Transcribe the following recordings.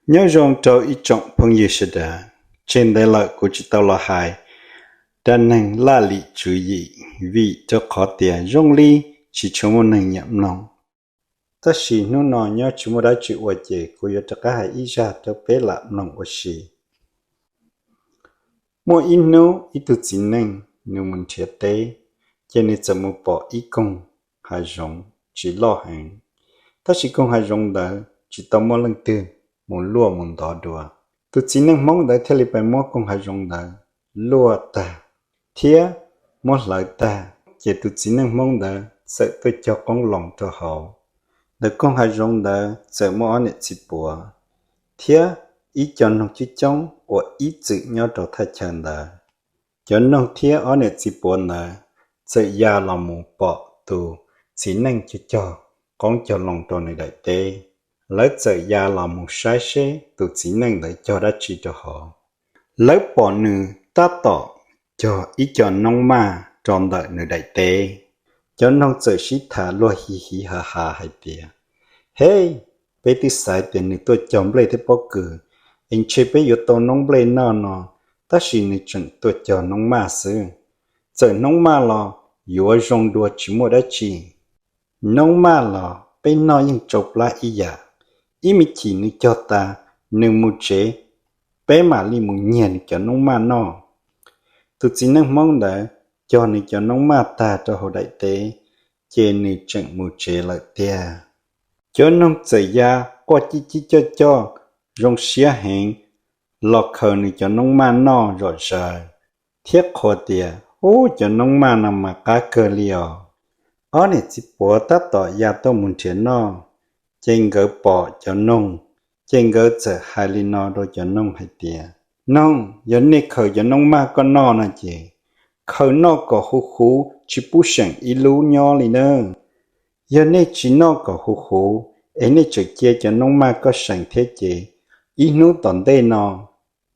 Nyob zoo rau ib tsoom phooj ywg sawv daws. Tseg ntawd lawm kuv tsis tau los hais dab neeg laj lim tswv yim, vim rau qhov tias zoo li tsis tshua muaj neeg nyiam mloog. Tab sis hnub no nyob tsis muaj dab tsi ua ces kuv yuav rov qab hais ib zaj rau peb lam mloog ua si. Muaj ib hnub ib tug txiv neej nws mus nrhiav teb, ces nws txawm mus pom ib koog hav zoov tsis loj heev, tab sis koog hav zoov ntawd tsis tau muaj leej twg mus luaj mus ntov dua. Tus txiv neej Hmoob ntawd thiaj li pais muab koog hav zoov ntawd luaj tag thiab muab hlawv tag, ces tus txiv neej Hmoob ntawd txawm tuaj cog qoob loo rau hauv. Ntawm koog hav zoov ntawd txawm muaj ob niam txiv puav thiab ib co noog coob coob uas ib txwm nyob rau thaj chaw ntawd. Cov noog thiab ob niam txiv puav ntawd txawm ya los mus pom tus txiv neej cog cog qoob cog loo rau nws daim teb. Lawv txawm ya los mus saib seb tus txiv neej ntawd cog dab tsi rau hauv. Lawv pom nws tab tom cog ib co noob maj rau ntawm nws daim teb. Cov noog txawm sib tham luag hiv hiv hav hav hais tias, Hej, peb twb xav tias nws tuaj cog nplej thiab pob kws, es ntshe peb yuav tau noob nplej noj no, tab sis nws tseem tuaj cog noob maj xwb. Txawm noob maj los yuav zoo dua tsis muaj dab tsi. Noob maj los peb noj yeej tsau plab ib yam. Ib me chim nws cog tas, nws mus tsev, peb mam li mus nyiag nws cov noob maj noj. Tus txiv neej Hmoob ntawd cog nws cov noob maj tag rau hauv daim teb, ces nws tseem mus tsev lawm tiag. Cov noog txawm ya quaj cib cib coj coj, zoo siab heev, los khaws nws cov noob maj noj zom zaws, thiab qhuas tias, Ub, cov noob maj no mas qab kawg li os. Ob niam txiv puav tab tom ya tuaj mus nrhiav noj, ces nkawd pom cov noog, ces nkawd txawm hais li no rau cov noog hais tias, Noog, yog nej khaws cov noob maj koj noj no ces khaws noj kom huv huv, tsis pub seem ib lub nyob li nawb. Yog nej tsis noj kom huv huv, es nej tseem cia cov noob maj koj seem thiab ces, ib hnub tom ntej no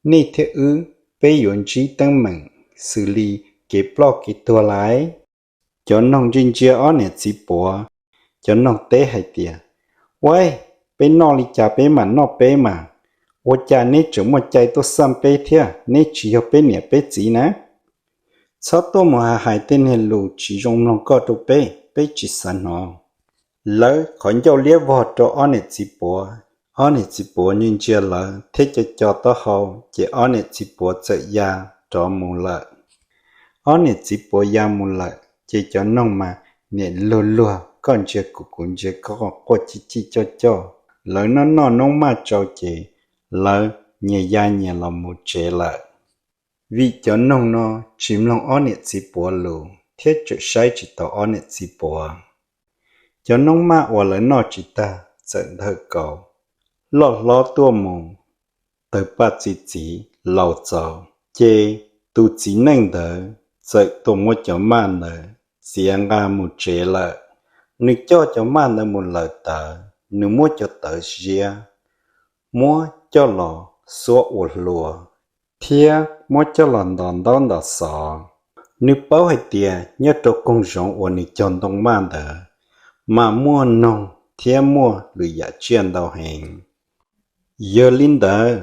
nej thiab wb, peb yuav ntsib teeb meem xws li kev ploj kev tuag lawm. Cov noog ntsia ntsia ob niam txiv puav, cov noog teb hais tias, Ua, peb noj li cas peb mam noj peb mas. Ua cas neb tseem muaj cai tuaj xaj peb thiab, neb tsis yog peb niam peb txiv na? Txhob tuaj mus hais tej niag lus tsis zoo mloog koj rau peb, peb tsis xav hnov. Lawv qhov ncauj liab vog rau ob niam txiv puav, ob niam txiv puav ntsia ntsia lawv thiab co co taub hau, ces ob niam txiv puav txawm ya rov mus lawm. Ob niam txiv puav ya mus lawm, ces cov noog mas niam luag luag, koj ntsia kuv kuv ntsia koj, quaj cib cib coj coj. Lawv noj noj noob maj tsau ces lawv nyias ya nyias los mus tsev lawm. Vim cov noog no tsis mloog ob niam txiv puav lus thiab tseem saib tsis taus ob niam txiv puav. Cov noob maj uas lawv noj tsis tag txawm ntawm kauv loj hlob tuaj mus, tawg paj txi txiv laus txaus, ces tus txiv neej ntawd txawm tuaj muab cov maj ntawd txiav nqa mus tsev lawm. Nws coj cov maj ntawd mus lawm tawv, nws muab cov tawv ziab, muab coj los xuab ua hlua, thiab muab coj los ntos ntaub ntos xov. Nws paub hais tias nyob rau koog zoov uas nws cog ntoo maj ntawd mas muaj noog thiab muaj lwm yam tsiaj ntau heev. Yog li ntawd,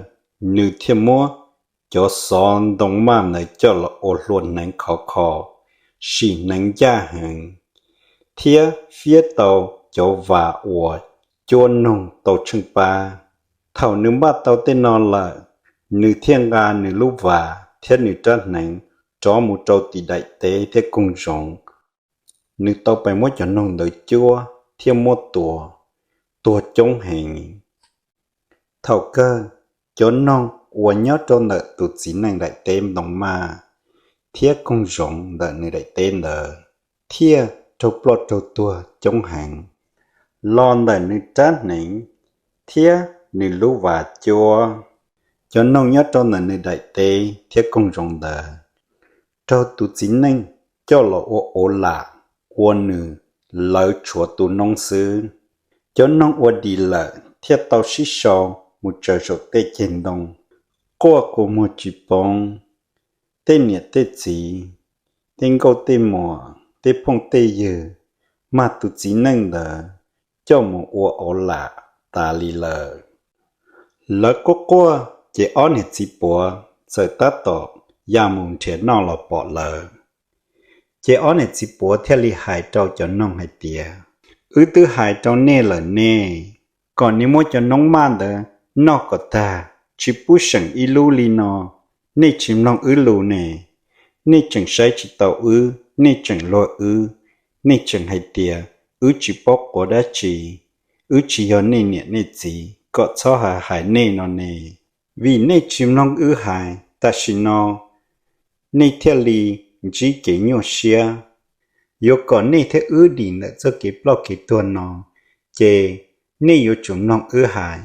nws thiaj muab cov xov ntoo maj ntawd coj los ua hlua hneev khov kho, sim hneev ncaj heev, thiab fiab tau cov vas uas cuab noog tau tsheej pab. Thaum nws npaj tau tej no lawm, nws thiaj nqa nws lub vas thiab nws rab hneev rov mus rau tim daim teb thiab koog zoov. Nws tau pais muab cov noog ntawd cuab thiab muab tua, tuag coob heev. Thaum kawg, cov noog uas nyob rau ntawm tus txiv neej daim teb ntoo maj thiab koog zoov ntawm nws daim teb ntawd thiaj raug ploj raug tuag coob heev, los ntawm nws rab hneev thiab nws lub vas cuab. Cov noog nyob rau ntawm nws daim teb thiab koog zoov ntawd raug tus txiv neej coj los ua av lam ua nws lawv tshuav tu noob xwb. Cov noog ua dim lawm thiaj tau sib sau mus tsaws saum tej ceg ntoo, quaj kua muag tsis poob. Tej niam tej txiv, tej nkauj tej muam, tej phooj tej ywg mag tus txiv neej ntawd coj mus ua av lam tas li lawm. Lawv quaj quaj ces ob niam txiv puav txawm tab tom ya mus nrhiav noj los pom lawv. Ces ob niam txiv puav thiaj li hais rau cov noog hais tias, Wb twb hais rau nej lawm ne, kom nej muab cov noob maj ntawd noj kom tag, tsis pub seem ib lub li no. Nej tsis mloog wb lus ne, nej tseem saib tsis taus wb, nej tseem luag wb, nej tseem hais tias wb tsis paub quav dab tsi, wb tsis yog nej niam nej txiv, kom txhob hais hais nej no ne. Vim nej tsis mloog wb hais, tam sim no nej thiaj li ntsib kev nyuaj siab. Yuav kom nej thiab wb dim ntawm txoj kev ploj kev tuag no, ces nej yuav tsum mloog wb hais.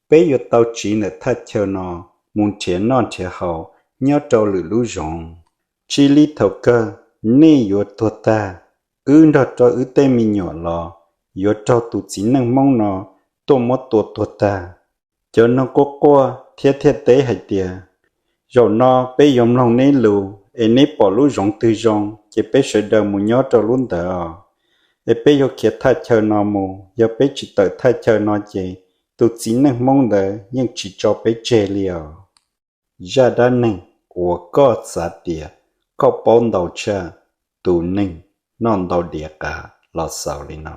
Peb yuav tau tsiv ntawm thaj chaw no mus nrhiav noj nrhiav haus nyob rau lwm lub zoov. Tsis li thaum kawg nej yuav tuag tag, wb nrog rau wb tej me nyuam los yuav raug tus txiv neej Hmoob no tuaj muab tua tuag tag. Cov noog quaj quaj thiab thiaj teb hais tias, Zaum no peb yuav mloog neb lus, es neb pom lub zoov twg zoo ces peb sawv daws mus nyob rau lub ntawd os. Es peb yuav khiav thaj chaw no mus, yog peb tsis tawm thaj chaw no ces tus txiv neej Hmoob ntawd yeej tsis tso peb tseg li os. Zaj dab neeg uas koj xav tias koj paub ntau tshaj tus neeg noj ntau diav qav los xaus li no.